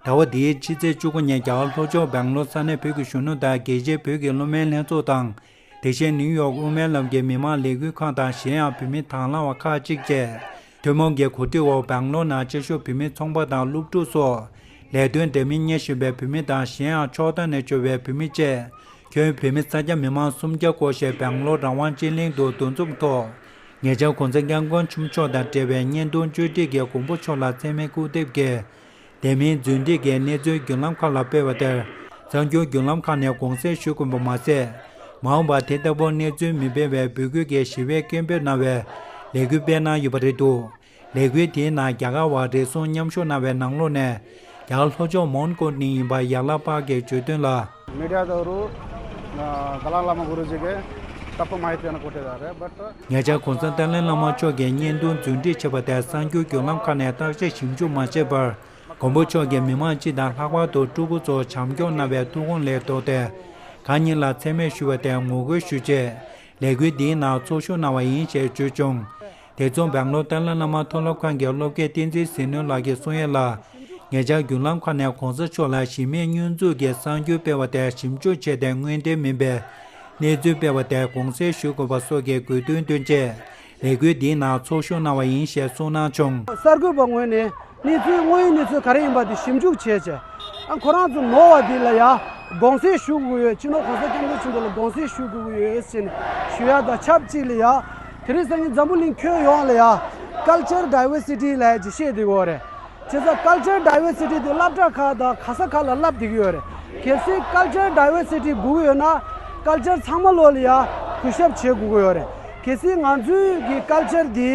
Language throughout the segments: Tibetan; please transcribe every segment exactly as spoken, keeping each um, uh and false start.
ཟླ་བ་འདིའི་ཕྱི་ཚེས་བཅུ་དགུ་ཉིན་རྒྱ་གར་ལྷོ་ཕྱོགས་སྦེང་ལོར་ས་གནས་བོད་ཀྱི་གཞོན་ནུ་དང་རྒྱལ་སྤྱིའི་བོད་ཀྱི་སློབ་མའི་ལྷན་ཚོགས་དང་། དེ་བཞིན་ནིའུ་ཡོག་དབུ་མའི་ལམ་གྱི་མི་མང་ལས་འགུལ་ཁང་དང་གཞན་ཡང་བོད་མི་དང་བླངས་པ་ཁག་ཅིག་བཅས། ཐུན་མོང་གི་གོ་སྒྲིག་འོག་སྦེང་ལོར་ནང་སྐྱེ་ཤོར་བོད་མི་ཚོང་པ་དང་སློབ་ཕྲུག་སོགས་ལས་དོན་འདྲ་མིན་གཉེར་བཞིན་པའི་བོད་མི་དང་གཞན་ཡང་ཕྱོགས་མཐའ་ནས་འབྱོར་བའི་བོད་མི་བཅས་ཁྱོན་བོད་མི་ས་ཆ་མི་མང་སུམ་བརྒྱ་སྐོར་ཞིག་སྦེང་ལོར་རང་དབང་ཅན་གླིང་དུ་འདུ་འཛོམས་ཐོག་ཉེ་ཆར་༧གོང་ས་༧སྐྱབས་མགོན་ཆེན་པོ་མཆོག་དང་འབྲེལ་བའི་བརྙན་ཐུང་བརྗོད་སྒྲིག་གིས་མགོན་པོ་མཆོག་ལ་མཚན་སྨད་སྐུ་དེབ་ཀྱི་དེ་མིན་རྫུན་སྒྲིག་གི་གནས་ཚུལ་བརྒྱུད་ལམ་ཁག་ལ་སྤེལ་བ་དེར་གསར་འགྱུར་བརྒྱུད་ལམ་ཁག་ནས་དགོངས་སེལ་ཞུ་དགོས་པ་མ་ཟད། མ་འོངས་པར་དེ་ལྟ་བུ་གནས་ཚུལ་མི་སྤེལ་བའི་འབོད་སྐུལ་གྱིས་ཞི་བའི་སྐད་འབོད་གནང་བའི་ལས་འགུལ་སྤེལ་གནང་ཡོད་པ་རེད་འདུག་ལས་འགུལ་དེའི་ནང་རྒྱ་གར་བ་རེ་ཟུང་མཉམ་ཞུགས་གནང་བའི་ནང་ལོགས་ནས་རྒྱ་གར་ལྷོ་ཕྱོགས་མོན་གྷོ་ནས་ཡིན་པ་ཡ་ལ་པ་གིས་བརྗོད་དོན་ལ། མི་ཌི་ཡ་དང་རུ་དགའ་ལགས་བླ་མ་གུ་རུ་ཇི་གིས་ད་ཕོ་མ་ཡི་ཏེ་ན་གོ་ཏེ་ད་རེད་བཊ། ཉེ་ཆར་༧གོང་ས་ཏཱ་ལའི་བླ་མ་མཆོག་གིས་བརྙན་ཐུང་རྫུན་སྒྲིག་བྱས་པ་དེ་གསར་འགྱུར་བརྒྱུད་ལམ་ཁག་ནས་བརྟག་དཔྱད་ཞིབ་འཇུག་མ་བྱས་པར། མགོན་པོ་མཆོག་གིས་མི་མང་སྤྱི་དང་ལྷག་པར་དུ་ཕྲུ་གུ་ཚོར་བྱམས་སྐྱོང་གནང་བའི་ཐུགས་དགོངས་ལས་ལྡོག་སྟེ། གང་ཉིད་ལ་མཚན་སྨད་ཞུ་བ་དེར་ངོ་རྒོལ་ཞུ་ཆེད། ལས་འགུལ་འདིའི་ནང་ཚོགས་ཞུགས་གནང་བ་ཡིན་ཞེས་བརྗོད་བྱུང་། དེ་མཚུངས་སྦེང་ལོར་ཏཱ་ལའི་བླ་མ་མཐོ་སློབ་ཁང་གི་སློབ་དགེ་བསྟན་འཛིན་ཟིལ་གནོན་ལགས་ཀྱིས་གསུངས་ཡས་ལ། ཉེ་ཆར་བརྒྱུད་ལམ་ཁག་ནས་༧གོང་ས་མཆོག་ལ་གཞི་མེད་བསྙོན་འཛུགས་ཀྱི་གསར་འགྱུར་སྤེལ་བ་དེ་ཞིབ་འཇུག་བྱས་ཏེ་དངོས་འབྲེལ་མིན་པའི་གནས་ཚུལ་སྤེལ་བ་དེར་དགོངས་སེལ་ཞུ་དགོས་པ་སོགས་ཀྱི་དགོས་འདུན་བཏོན་ཆེད། ལས་འགུལ་འདིའི་ནང་ཚོགས་ཞུགས་གནང་བ་ཡིན་ཞེས་གསུངས་གནང་བྱུང་། གསར་འགོད་པ་ངོས་ནས་གནས་ཚུལ་དངོས་ཡོད་གནས་ཚུལ་ག་རེ་ཡིན་པ་དེ་ཞིབ་འཇུག་བྱས་བྱས། ཨ་ཁོ་རང་ཚོ་ནོར་བ་འདི་ལ་ཡ་དགོངས་སེལ་ཞུ་དགོས་ཡོད། སྤྱི་ནོར་༧གོང་ས་༧སྐྱབས་མགོན་ཆེན་པོ་ལ་དགོངས་སེལ་ཞུ་དགོས་ཡོད་ཟེར་ནས་ཞུ་ཡ་དང་ཆབས་ཅིག་ལ་ཡ། དེ་རིང་སང་ཉིན་འཛམ་བུ་གླིང་ཁྱོན་ཡོངས་ལ་ཡ་ཀལ་ཅར་ཌའི་ཝར་སི་ཊི་ལབ་ཡ་ཅིག་བཤད་བསྡད་ཡོད་རེད། བྱས་ཙང་ཀལ་ཅར་ཌའི་ཝར་སི་ཊི་དེ་སློབ་གྲྭ་ཁག་དང་ག་ས་ག་ལ་བསླབ་བསྡད་ཀྱི་ཡོད་རེད། གལ་སྲིད་ཀལ་ཅར་ཌའི་ཝར་སི་ཊི་དགོས་ཀྱི་ཡོད་ན་ཀལ་ཅར་ཚང་མ་ལོག་ལ་ཡ་གུས་ཞབས་བྱེད་དགོས་ཀྱི་ཡོད་རེད། གལ་སྲིད་ང་ཚོའི་གི་ཀལ་ཅར་འདི་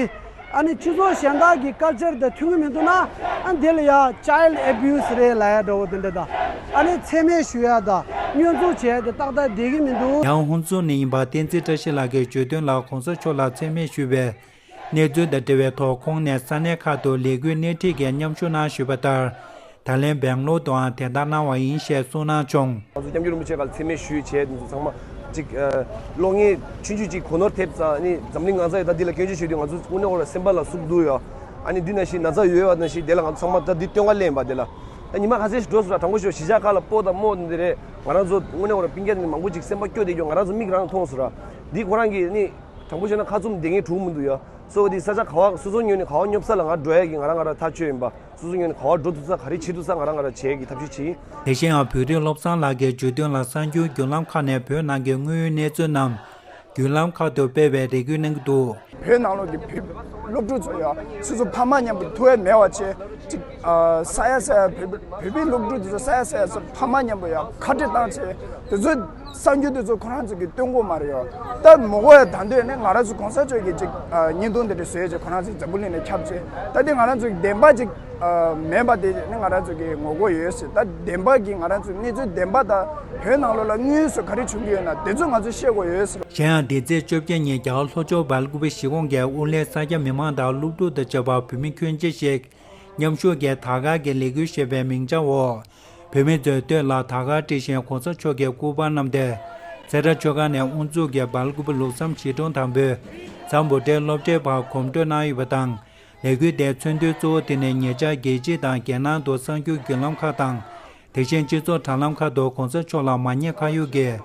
ཨ་ནི་སྤྱི་ཚོགས་གཞན་དག་གི་ཀལ་ཅར་དང་མཐུན་གྱི་མི་འདུག་ན། ཨ་འདི་ལ་ཡ་ཅའི་ལྡ་ཨེ་བིའུ་སི་རེད་ལབ་ཡ་འདྲ་བོ་དེ་འདྲ་དང་། ཨ་ནི་མཚན་སྨད་ཞུ་ཡ་དང་བསྙོན་འཛུགས་བྱས་ཏེ་ཏག་ཏག་བསྡད་ཀྱི་མི་འདུག་ཡང་ཧུན་སུར་ནས་ཡིན་པ་བསྟན་འཛིན་བཀྲ་ཤིས་ལགས་ཀྱིས་བརྗོད་དོན་ལ་༧གོང་ས་མཆོག་ལ་མཚན་སྨད་ཞུས་པའི་གནས་ཚུལ་དང་འབྲེལ་བའི་ཐོག་ཁོང་ནས་ས་གནས་ཁག་ཏུ་ལས་འགུལ་སྣེ་ཁྲིད་ཀྱིས་མཉམ་ཞུགས་གནང་ཞུས་པ་ལྟར། ད་ལན་སྦེང་ལོར་དུའང་དེ་ལྟར་གནང་བ་ཡིན་ཞེས་གསུངས་གནང་བྱུང་། ང་ཚོ་སྐྱབས་མགོན་རིན་པོ་ཆེ་ཁ་ལ་མཚན་སྨད་ཞུས་བྱས་དེ་ཚོ་ཚང་མ་ཅིག་ཨ་གློག་བརྙན་ཆུང་ཆུང་ཅིག་གོ་ནོར་ཐེབས་ཙང་ཨ་ནི་འཛམ་གླིང་གང་ས་ཡོད་ད་འདི་ལ་སྐྱོན་བརྗོད་ཞུ་དུས་ང་ཚོ་དངོས་གནས་ཁོ་ར་སེམས་པ་ལ་ཟུག་འདུག་ཡོད། ཨ་ནི་འདི་ནང་བཞིན་ན་ཚ་ཡོད་པ་ནང་བཞིན་དེ་ལ་ང་ཚོ་ཚང་མ་ད་འདི་སྟོན་ཁ་ལེན་པ་དེ་ལ་ད་ཉི་མ་ཁ་ཤས་ཤིག་འགྲོ་སོང་ར། དྲང་པོ་ཞུ་གཞིས་ཆགས་ཁག་ལ་སྤོ་དང་རྨོ་དང་འདི་རེད། ང་རང་ཚོ་དངོས་གནས་ཁོ་ར་སྤུན་ཀྱག་དེ་མང་པོ་ཅིག་སེམས་པ་སྐྱོ་བསྡད་ཀྱོ་ང་རང་ཚོ་མིག་རང་མཐོང་སོང་ར། འདི་ཁོ་རང་གིས་ཨ་ནི་དྲང་པོ་བཤད་ན་ཁ་བཙུམ་བསྡད་མཁན་གྲུག་མི་འདུག་ཡ། སོ་འདི་ས་ཆ་ག་བ་སོ་སོ་ངོས་ནས་ག་བ་སྙོབ་ས་ལ་ང་འགྲོ་ཡ་གི་ང་རང་ང་རང་ཐག་ཆོད་ཡིན་པ། སོ་སོ་ངོས་ནས་ག་བ་འགྲོ་ཐུབ་ས་ག་རེ་བྱེད་ཐུབ་ས་ང་རང་ང་རང་བྱེད་ཀྱི་ཐབས་ཤེས་བྱེད། དེ་བཞིན་ཡང་བོད་རིགས་བློ་བཟང་ལགས་ཀྱིས་བརྗོད་དོན་ལ་གསར་འགྱུར་བརྒྱུད་ལམ་ཁག་ནས་བོད་ནང་གི་དངོས་ཡོད་གནས་ཚུལ་རྣམས་བརྒྱུད་ལམ་ཁག་ཏུ་སྤེལ་བའི་རེ་སྐུལ་གནང་གི་འདུག་བོད་ནང་ལོགས་ཀྱི་བོད་སློབ་ཕྲུག་ཚོ་ཡང་སོ་སོ་ཕ་མ་མཉམ་དུ་ཐུག་ཡ་མེད་པ་བྱས་ཅིག་ཨ་ས་ཡ་ས་ཡ་བོད་བོད་པའི་སློབ་ཕྲུག་དེ་ཚོ་ས་ཡ་ས་ཡ་སོ་ཕ་མ་མཉམ་པོ་ཡང་ཁ་བྲལ་བཏང་བྱས་དེ་ཚོ་གསར་འགྱུར་དེ་ཚོ་ཁོ་རང་ཚོ་གིས་སྟོན་གོ་མ་རེད་ཡོད། ད་མོ་གོ་ཡ་ད་འདོད་ནས་ང་རང་ཚོ་གོང་ས་མཆོག་གིས་ཅིག་ཨ་བརྙན་ཐུང་དེ་འདྲ་བཟོས་བྱས་ཁོ་རང་ཚོ་འཛམ་བུ་གླིང་ནས་ཁྱབ་བྱས་ད་དེ་ང་རང་ཚོ་གི་བདེན་པ་ཅིག་ཨ་མེད་པ་དེ་ནི་ང་རང་ཚོ་གི་ངོ་རྒོལ་ཡོད་ཟེར། ད་བདེན་པ་གི་ང་རང་ཚོ་གནས་ཚུལ་བདེན་པ་དང་བོད་ནང་ལོགས་ལ་དངོས་སུ་ག་རེ་བྱུང་གི་ཡོད་ན་དེ་ཚོ་ང་ཚོས་ཤེས་དགོས་ཡོད་ཟེར། གཞན་ཡང་འདི་ཚེས་བཅོ་བརྒྱད་ཉིན་རྒྱ་གར་ལྷོ་ཕྱོགས་སྦེལ་ཀུ་པེ་གཞིས་ཁོངས་ཀྱི་ཨུ་ལྷན་ས་སྐྱ་མི་མང་དང་སློབ་ཕྲུག་དང་བཅས་པ་བོད་མི་ཁྱོན་ཆེ་ཞིག་མཉམ་ཞུགས་ཀྱིས་དར་དཀར་གྱི་ལས་འགུལ་ཞེས་པའི་མིང་ཆ་འོག་བོད་མི་ཚོའི་སྟོད་ལ་དར་དཀར་སྤྲས་ཤིང་གོང་ས་མཆོག་གི་སྐུ་པར་བསྣམས་ཏེ། སེ་ར་ཆོས་སྒར་ནས་དབུ་འཛུགས་ཀྱིས་སྦེལ་ཀུ་པེ་ལུགས་བསམ་གཞིས་གྲོང་དང་པོའི་ཚ་འབོ་ཏྲའི་སློབ་གྲྭའི་བར་གོམ་བགྲོད་གནང་ཡོད་པ་དང་། ལས་འགུལ་དེའི་མཚོན་དོན་གཙོ་བོ་དེ་ནི་ཉེ་ཆར་རྒྱལ་སྤྱི་དང་རྒྱལ་ནང་དུ་གསར་འགྱུར་བརྒྱུད་ལམ་ཁག་དང་། དེ་བཞིན་སྤྱི་ཚོགས་དྲ་ལམ་ཁག་ཏུ་གོང་ས་མཆོག་ལ་མ་ཉེས་ཁ་གཡོགས་ཀྱིས་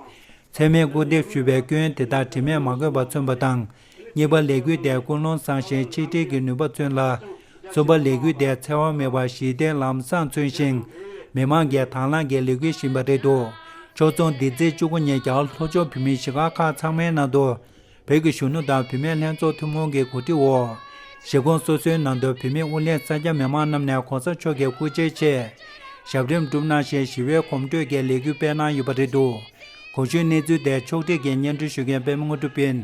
མཚན་སྨད་སྐུར་འདེབས་ཞུ་བའི་སྐྱོན་དེ་དག་དྲི་མས་མ་གོས་པ་མཚོན་པ་དང་། གཉིས་པ་ལས་འགུལ་དེ་ཀུན་སློང་བཟང་ཞིང་ཆིག་སྒྲིལ་གྱི་ནུས་པ་མཚོན་ལ། གསུམ་པ་ལས་འགུལ་དེ་འཚེ་བ་མེད་པར་ཞི་བདེ་ལམ་བཟང་མཚོན་ཞིང་། མི་མང་གིས་དང་བླངས་ཀྱིས་ལས་འགུལ་བཞིན་པ་རེད་འདུག་ཕྱོགས་མཚུངས་འདི་ཚེས་བཅུ་དགུ་ཉིན་རྒྱ་གར་ལྷོ་ཕྱོགས་བོད་མིའི་གཞིས་ཆགས་ཁག་ཚང་མའི་ནང་དུ། བོད་ཀྱི་གཞོན་ནུ་དང་བུད་མེད་ལྷན་ཚོགས་ཐུན་མོང་གི་གོ་སྒྲིག་འོག་གཞིས་ཁོངས་སོ་སོའི་ནང་དུ་བོད་མིའི་དབུ་ལྷན་ས་སྐྱ་མི་མང་རྣམས་ནས་གོང་ས་མཆོག་གི་སྐུ་ཕྱྭའི་ཆེད་ཞབས་རིམ་བསྒྲུབས་གནང་ཞིང་ཞི་བའི་གོམ་བགྲོད་ཀྱི་ལས་འགུལ་སྤེལ་གནང་ཡོད་པ་རེད་འདུག་གོང་ཞུས་གནས་ཚུལ་དེ་ཕྱོགས་སྒྲིག་གིས་སྙན་སྒྲོན་ཞུ་མཁན་པད་མ་དངོས་གྲུབ་ཡིན།